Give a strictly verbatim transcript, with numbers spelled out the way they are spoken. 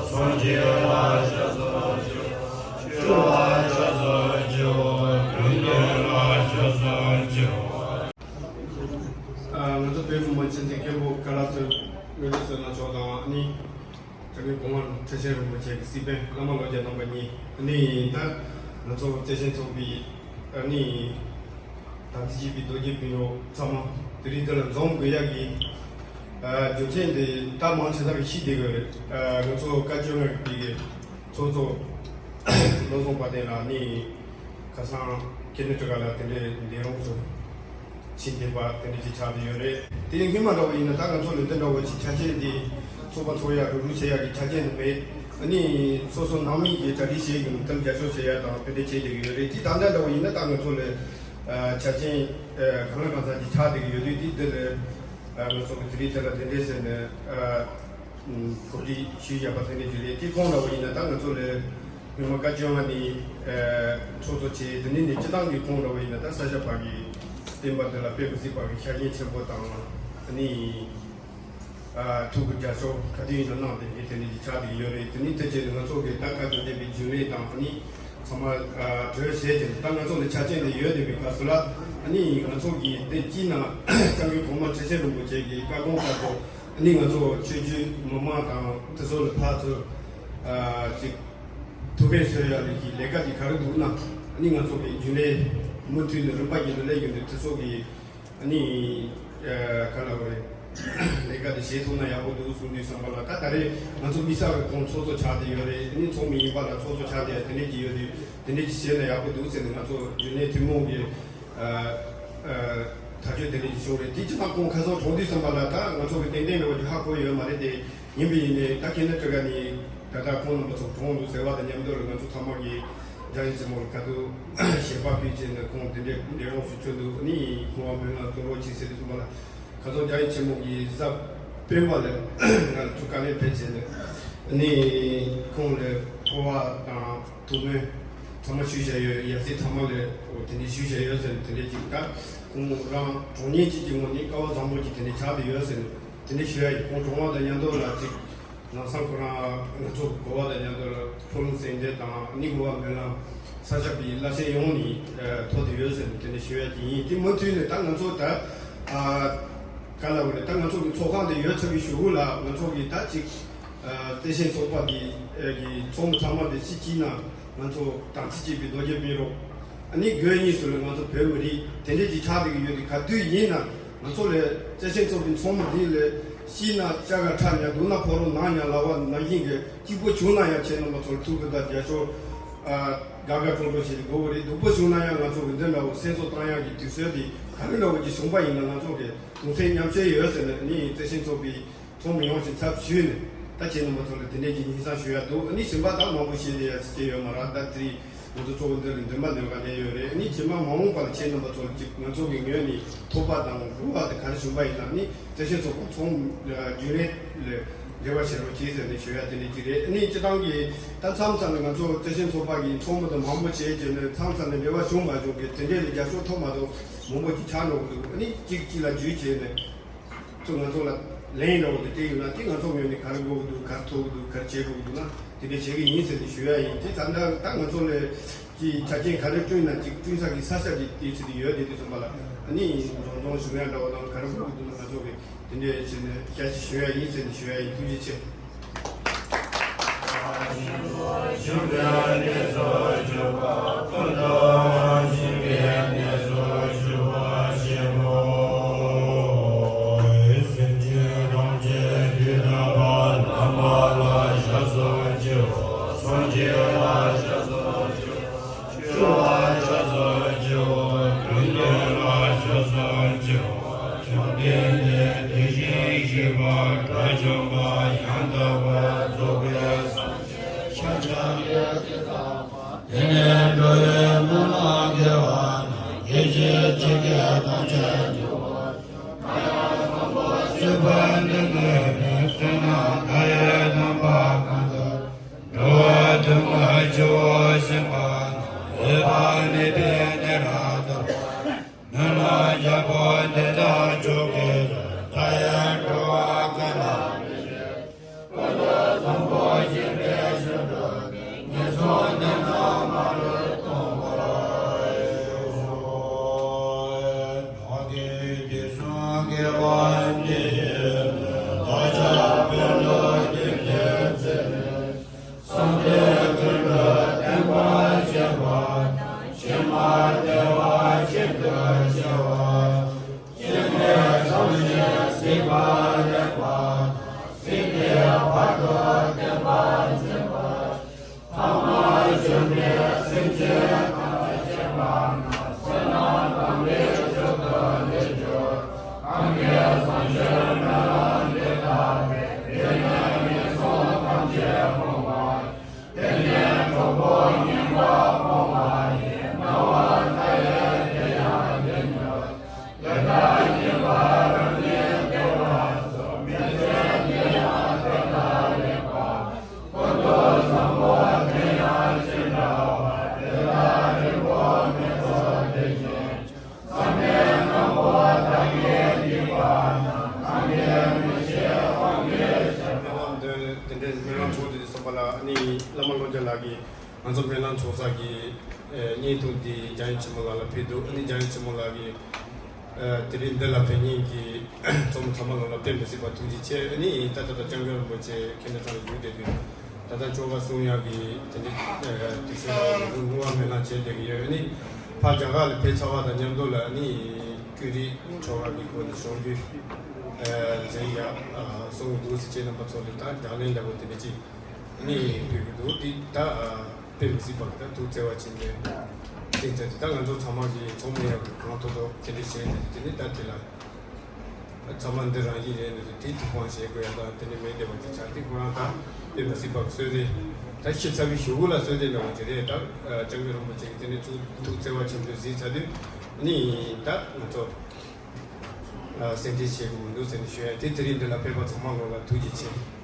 སངས་རྒྱས་ལ་སྐྱབས་སུ་མཆིའོ། ཆོས་ལ་སྐྱབས་སུ་མཆིའོ། དགེ་འདུན་ལ་སྐྱབས་སུ་མཆིའོ། ང་ཚོ་བོད་མི་མང་སྤྱི་འཐུས་མཁན་པོ་ཀ་ལ་ཚོ་ངོས་ལེགས་བསོད་ནམས་མཆོག་དང་ཨ་ནི། བྱ་རྒོད་གོང་མ་ཁྲི་ཆེན་རིན་པོ་ཆེ་གི་སྲིད་དཔོན་བླ་མ་ལོ་བརྒྱ་རྣམ་པ་གཉིས། ཨ་ནི་ད་ང་ཚོ་བརྩེ་ཆེན་ཚོགས་པའི་ཨ་ནི་དམ་ཚིག་བརྗིད་པའི་རྡོ་རྗེ་སྤུན་གྲོགས་ཚང་མ་དེ་རིང་འདི་ལ་འཛོམས་དགོས་ཡག་གི་ཨ་རྒྱུ་མཚན་དེ་ད་མང་ཆེ་ས་གི་ཤེས་བསྡད་དགོས་རེད། ཨ་ང་ཚོ་བཀའ་བརྒྱུད་ནང་གི་ཚོགས་གཙོ་བློ་བཟང་དཔལ་ལྡན་ལགས་ནི་ཁ་སང་ཁེ་ནི་ཊི་ཀ་ལ་དེ་འདྲའི་འདས་གྲོངས་སུ་ཕྱིན་བསྡད་པ་དེ་འདྲ་ཅིག་ཆགས་བསྡད་ཡོད་རེད། དེ་ཡིན་སྔོན་མ་འདྲ་བོ་ཡིན་ན་ད་ང་ཚོ་ལ་འདི་འདྲ་བོ་ཅིག་ཆ་རྐྱེན་འདི་ཚོགས་པ་ཚོགས་ཡག་རུབ་རུབ་བྱེད་ཡག་གི་ཆ་རྐྱེན་འདི་མེད། ཨ་ནི་སོ་སོ་ནང་མི་གིས་གྲ་སྒྲིག་བྱེད་ཀྱི་འདུག་དེ་རྒྱབ་སྐྱོར་བྱེད་ཡག་དང་དེ་འདྲ་བྱེད་བསྡད་ཀྱི་ཡོད་རེད། དེ་ད་ལྟ་འདྲ་བོ་ཡིན་ན་ད་ང་ཚོ་ལ་ཆ་རྐྱེན་གང་ལ་གང་འཚམ་ཅིག་ཆགས་བསྡད་ཀྱི་ཡོད་དུས་དེ་འདི་ལ་ང་ཚོ་གི་དེ་རིང་དེ་ལ་དེ་འདྲས་ཟེར་ནས། གོ་སྒྲིག་ཞུས་བཞག་པ་དེ་འདྲ་ཅིག་རེད། དེ་ཁོང་འདྲ་བོ་ཡིན་ན་ད་ང་ཚོ་ལ་ཉི་མ་བཀའ་བཀྱོན་ལ་ནི་ཚོགས་གཙོ་བྱས། དེ་ནས་ནི་སྤྱི་བཏང་གི་ཁོང་འདྲ་བོ་ཡིན་ན་ད་ས་སྐྱ་པ་གི་བསྟན་པ་དེ་ལ་དཔེ་མི་སྲིད་པ་གི་ཤ་ཞེན་ཆེན་པོ་དང་ཨ་ནི་ཐུགས་ཀྱི་རྒྱབ་སྐྱོར་ག་དུས་ཡིན་ན་གནང་བསྡད་མཁན་དེ་འདྲ་ཅིག་ཆགས་བསྡད་ཀྱི་ཡོད་རེད། དེ་ནི་དེ་བྱས་ནས་ང་ཚོ་གི་ད་བཀའ་བཀྱོན་བསྟན་པའི་རྒྱུན་ལས་དང་ཨ་ནི་ཚང་མ་གྲོས་བྱས་ཏེ་ད་ང་ཚོ་ལ་ཆ་རྐྱེན་དེ་ཡོད་བསྡད་པའི་སྐབས་སུ་ལ་ཨ་ནི་ང་ཚོ་གི་དེ་དཀྱིལ་ན་སྐྱབས་མགོན་གོང་མ་ཁྲི་ཆེན་རིན་པོ་ཆེ་གི་བཀའ་དགོངས་ལྟར་དུ། ཨ་ནི་ང་ཚོ་ཆོས་བརྒྱུད་མི་མང་དང་དེ་ཚོ་ལ་ཕར་ཚུར་ཨ་ཅིག་ཐུགས་ཕན་གསོས་ཡག་གི་ལས་ཀ་དེ་ག་རེ་འདུག་ན། ཨ་ནི་ང་ཚོ་གི་རྒྱུན་ལས་མུ་མཐུད་ནས་རིམ་པ་བཞིན་དུ་སླེབས་ཡོང་དུས་དེ་ཚོ་གི་ཨ་ནི་ཨ་ག་ལ་བ་རེད། ལས་ཀ་དེ་བྱེད་ཐུབ་ན་ཡག་པོ་འདུག་གསུང་དུས་བསམ་པ་ལ་ད་ད་རེས་ང་ཚོ་དམིགས་བསལ་གི་ཁོང་ཚོགས་གཙོ་ཆགས་བསྡད་ཡོད་རེད། ཨ་ནི་ཚོགས་མི་ཡིན་པ་ལ་ཚོགས་གཙོ་ཆགས་བསྡད་དེ་འདྲས་ཀྱི་ཡོད་དུས་དེ་འདྲས་ཀྱི་བྱས་ན་ཡག་པོ་འདུག་ཟེར་ནས་ང་ཚོ་རྒྱུན་ལས་ཐུན་མོང་གི་ཨ་ཨ་ཐག་གཅོད་དེ་འདྲ་ཞིག་བྱུང་རེད། དེ་སྤྱི་བཏང་ཁོང་ཁ་སང་གྲོངས་དུས་ཙམ་པ་ལ་ད་ང་ཚོ་གི་ཏན་ཏན་འདྲ་བ་ཞིག་ཧ་གོ་ཡོད་མ་རེད་དེ། ཡིན་པ་ཡིན་ནའི་ད་ཁེ་ནི་ཊི་ཀ་ནས་ད་ལྟ་ཁོང་རྣམ་པ་ཚོ་གྲོངས་འདུག་ཟེར་བ་དང་མཉམ་དུ་ལ་ང་ཚོ་ཚང་མ་གིས་རྒྱ་ཡིག་རྩེ་མོ་ལ་ག་དུས་ཞལ་པར་ཕུལ་བྱས་ནས་ཁོང་དེ་འདྲའི་འདས་གྲོངས་སུ་ཚུད་འདུག་ཨ་ནི་ཁོང་བ་མོས་ལ་གསུང་རོགས་གྱིས་ཟེར་དུས་ཙམ་པ་ལ། ཁ་སང་རྒྱ་ཡིག་རྩེ་མོ་གི་གཟའ་སྤེན་པ་ལ་ང་ཚོ་བཀའ་ལན་ཕེབས་བྱས་ནས་ཨ་ནི་ཁོང་ལ་སྐུ་པར་དང་ཐུགས་སྨོན་ཚང་མ་ཞུས་བཞག་ཡོད། ཡབ་སྲས་ཚང་མ་ལ་དེ་འདྲས་ཞུས་བཞག་ཡོད་ཟེར་ནས་དེ་འདྲས་ཅིག་ད་ཁོང་རང་གྲོངས་ཉེན་ཅིག་གི་ངོ་ནས་སྐལ་བ་བཟང་པོ་ཅིག་དེ་འདྲས་ཆགས་བསྡད་ཡོད་ཟེར་ནས་དེ་འདྲས་ཞུ་ཡ་ཡིན། ཁོང་གྲོངས་པ་དང་མཉམ་དུ་ལ་ཅིག་ལམ་སང་ཁོ་རང་ང་ཚོ་གོ་བ་དང་མཉམ་དུ་ལ་ཕུགས་རིང་སེམས་ལྡན་དང་ཨ་ནི་གོ་བ་སྨོན་ལམ་ས་སྐྱ་པའི་བླ་ཆེན་ཡོངས་ནས་ཐོབ་བསྡད་ཡོད་ཟེར་ནས་དེ་འདྲས་ཞུ་ཡ་ཅིག་ཡིན། དེ་མུ་མཐུད་ནས་ད་ང་ཚོ་ད་ག་ལ་བ་རེད། ད་ང་ཚོ་གི་ཚོགས་ཁང་དེ་ཡོལ་ཚར་བའི་གཞུག་གུ་ལ་ང་ཚོ་གི་ད་ཅིག་བརྩེ་ཆེན་ཚོགས་པ་འདི་གི་ཚོགས་མི་ཚང་མ་དེ་གཅིག་གཅིག་ན་ང་ཚོ་དམ་ཚིག་གཅིག་པའི་རྡོ་རྗེ་སྤུན་རོགས། ཨ་ནི་དགོས་གཉིས་སུ་ལ་ང་ཚོ་བོད་མི་རིགས་དེ་འདྲས་ཀྱི་ཆགས་བསྡད་ཀྱི་ཡོད་དེ་ག་དུས་ཡིན་ན་ང་ཚོ་ལས་བརྩེ་ཆེན་ཚོགས་པའི་ཚོགས་མི་འདི་ལས་ཤི་ན་ལྕགས་ཁ་ཁྲག་ཉག་སྡུག་ན་ཕོ་རོག་ནང་ཉག་ལ་བ་ནང་བཞིན་གྱི་སྐྱིད་པོ་བྱུང་ན་ཡང་ཁྱེད་རྣམ་པ་ཚོར་ཐུགས་ཁུར་དང་རྒྱབ་སྐྱོར་དགའ་དགའ་སྤྲོ་སྤྲོ་ཞིག་དགོས་པ་རེད། སྡུག་པོ་བྱུང་ན་ཡང་ང་ཚོ་གི་འདི་འདྲ་བོ་སེམས་གསོ་བཏང་ཡག་གི་དུས་ཚོད་འདི་ག་རེ་འདྲ་བོ་ཅིག་བྱུང་པ་ཡིན་ན་ང་ཚོ་གི་གདུང་སེམས་མཉམ་སྐྱེད་ཡོད་ཟེར་ནས་ནི་བརྩེ་ཆེན་ཚོགས་པའི་ཚོགས་མི་ཡོངས་ཀྱི་ཚབ་ཞུས་ནས་ད་ཁྱེད་རྣམ་པ་ཚོ་ལ་དེ་འདྲས་ཀྱི་སྙན་སེང་ཞུ་ཡ་འདུག་ཨ་ནི་གཞན་པ་ད་མང་པོ་བཤད་ལས་ཡ་སྐྱེ་ཡོད་མ་རེད། ད་དེ་རིང་ང་ཚོ་གཙོ་བོ་འདི་ལ་འདུན་པ་འདོན་ག་ནས་ཡོད་རེད། ཨ་ནི་རྗེས་མ་མ་འོངས་པ་ལ་ཁྱེད་རྣམ་པ་ཚོ་ལ་ཅིག་ང་ཚོ་གི་ངོས་ནས་ཐོབ་པ་དང་གོ་བ་དེ་ག་རེ་བྱུང་པ་ཡིན་ན་ནི་བརྩེ་ཆེན་ཚོགས་པ་ཚོགས་རྒྱུན་ལས་ལས་འབྲེལ་བ་བྱེད་རོགས་གྱིས་ཟེར་ནས་ཞུ་ཡ་དེ་འདྲས་ཅིག་རེད། ཨ་ནི་སྤྱི་བཏང་གི་ད་མཚམས་མཚམས་ནས་ང་ཚོ་བརྩེ་ཆེན་ཚོགས་པ་གི་ཚོགས་མི་དང་མང་པོ་བྱས་བྱས་ནས་མཚམས་མཚམས་ནས་འབྲེལ་བ་བྱུང་མ་བྱུང་གི་དེ་འདྲས་ལ་རྒྱབ་སྐྱོར་ཐོབ་མ་ཐོབ་མང་པོ་ཅིག་ཆགས་འགྲོ་གི་འདུག་ཨ་ནི་གཅིག་གཅིག་ལ་འཇུས་བྱས་ནས། ཚོ་ང་ཚོ་ལ་ལན་འདྲ་བོ་དེ་སྤྲད་ཡོད་ན་དེ་ང་ཚོ་ངོས་ནས་ག་རེ་དགོས་ཀྱི་འདུག་ག་རེ་ཐོབ་ཀྱི་འདུག་ག་རེ་བྱེད་དགོས་ཀྱི་འདུག་ན་དེ་འདྲ་བྱེད་ཀྱི་ཡིན་ཟེར་ནས་ཞུ་ཡ་ཡིན། དེ་ད་ལྟ་ད་ང་ཚོ་ལས་ཀྱི་ཆ་རྐྱེན་ག་རེ་བསྐྲུན་ན་ཅིག་བསྐྲུན་ས་ཀྱི་ས་ཆ་དེ་དེ་ཚོ་དེ་ཡོད་དེ་དུས་ཙམ་པ་ལ་ཨ་ནི་འཛོམས་འཛོམས་ཞུ་ཡ་འདྲ་བོ་དང་ག་རེ་དགོས་ཀྱི་འདུག་ན་ང་ཚོ་གི་དེ་འདྲ་བྱས་ནས་བསྐྱར་ཞིབ་ཞུ་ཡ་ཡིན་ཟེར་ནས་ཞུ་ཡ་ཡིན། ཐུགས་རྗེ་ཆེ། ཆོས་ལ་སྐྱབས་སུ་མཆིའོ། དགེ་འདུན་ལ་སྐྱབས་སུ་མཆིའོ། བཅོམ་ལྡན་འདས་དེ་བཞིན་གཤེགས་པ་དགྲ་བཅོམ་པ་ཡང་དག་པར་རྫོགས་པའི་སངས་རྒྱས་ཤཱཀྱ་ཐུབ་པ། དེ་ནས་འགྲོ་བའི་སྨོན་ལམ་དགེ་བ་རྣམས་སྐད་ཅིག་གིས་ཐམས་ཅད་འགྲུབ་པར་ཤོག །ང་ཡང་དང་པོ་སྤྱོད་པ་འདི་ནི་མིན། བསོད་ནམས་མཐའ་ཡས་རྣམ་པ་ཀུན་ཏུ། འགྲོ་བ་དོན་དུ་སྤྱི་བོར་བཞེངས་པ་ན། འོད་དཔག་མེད་པའི་གནས་ལ་ཐིམ་པས། སྨོན་ལམ་རྒྱལ་པོ་འདི་དག་མཆོག་གི་རོལ། མཐའ་ཡས་འགྲོ་བ་ཀུན་ལ་ཕན་ཕྱིར། ཀུན་ཏུ་ དེ་འདྲའི་སྨོན་ལམ་ཚོགས་འདུ་དེ་སོགས་པ་ལ་ཨ་ནི་བླ་མ་བློ་རྒྱ་ལགས་ཀྱིས་ང་ཚོ་སྨོན་ལམ་ཚོགས་ས་གི་ཨ་བརྙན་ཐུང་འདི་འཇམ་དབྱངས་ཆེན་མོ་ལགས་ལ་ཕུལ་འདུག་ཨ་ནི་འཇམ་དབྱངས་ཆེན་མོ་ལགས་ཀྱིས་ཨ་དེ་རིང་འདི་ལ་ཕེབས་མཁན་གྱི་ཚོགས་མི་ཚང་མ་ལ་ལ་དཔེ་མི་སྲིད་པ་ཐུགས་རྗེ་ཆེ། ཨ་ནི་ད་ལྟ་ད་སྐྱབས་མགོན་རིན་པོ་ཆེ་ཁྱེད་རྣམ་ཚང་ལ་བཞུགས་བསྡད་དུས་ད་ལྟ་ཆོ་ག་གསུང་ཡག་གི་དེ་འདྲའི་ཨ་དུས་ཚོད་ལ་སྔོན་མ་སྨོན་ལམ་བྱས་བསྡད་ཀྱི་ཡོད། ཨ་ནི་ཕར་རྒྱ་གར་ལ་ཕེབས་ཚར་བ་དང་མཉམ་དུ་ལ་ཨ་ནི་ཀུན་རིག་ཆོ་ག་གི་སྒོ་ནས་གཞུང་རྒྱུད་ཨ་མཛད་ཡག་ཨ་གསུང་གི་འདུག་ཟེར། ཁྱེད་རྣམ་པ་ཚོ་ལ་ད་རྒྱག་ལན་འདྲ་པོ་དེ་འདྲ་ཅིག་ནི་ཕུལ་གྱི་འདུག་འདི་ད་དཔེ་མི་སྲིད་པ་ད་ཐུགས་བརྩེ་བ་ཆེན་པོས་དེ་ཚེ་ད་ང་ཚོ་ཚང་མ་གི་ཚོགས་མི་ཡག་གི་གང་ཐུབ་ཐུབ་དེ་འདྲ་བྱས་ཏེ་དེ་ནི་ད་དེ་ལ་ཚང་མ་འདི་རང་བཞིན་རེད་ནི་དེ་ཐུགས་ཕངས་བཞེས་དགོས་ཡ་ད་དེ་ནི་མེད་བསྡད་པ་ཅིག་ཆགས་ཏེ་ཁོ་རང་ད་དཔེ་མི་སྲིད་པ་གི་གསོལ་རས་ད་ཤི་ཚར་བའི་གཞུག་གུ་ལ་གསོལ་རས་འདྲ་བོ་ཅིག་རེད། ད་སྐྱབས་མགོན་རིན་པོ་ཆེ་གི་དེ་ནི་ཐུགས་ཐུགས་བརྩེ་བ་ཆེན་པོས་གཟིགས་ཚར་དུས་ནི་ད་ང་ཚོ་སེམས་ཁྲལ་བྱེད་དགོས་མི་འདུག་ཟེར་ནས་ཞུ་ཡ་དེ། དེ་རིང་འདི་ལ་ཕེབས་པ་ཚང་མ་ལོ་ལ་ཐུགས་རྗེ་ཆེ།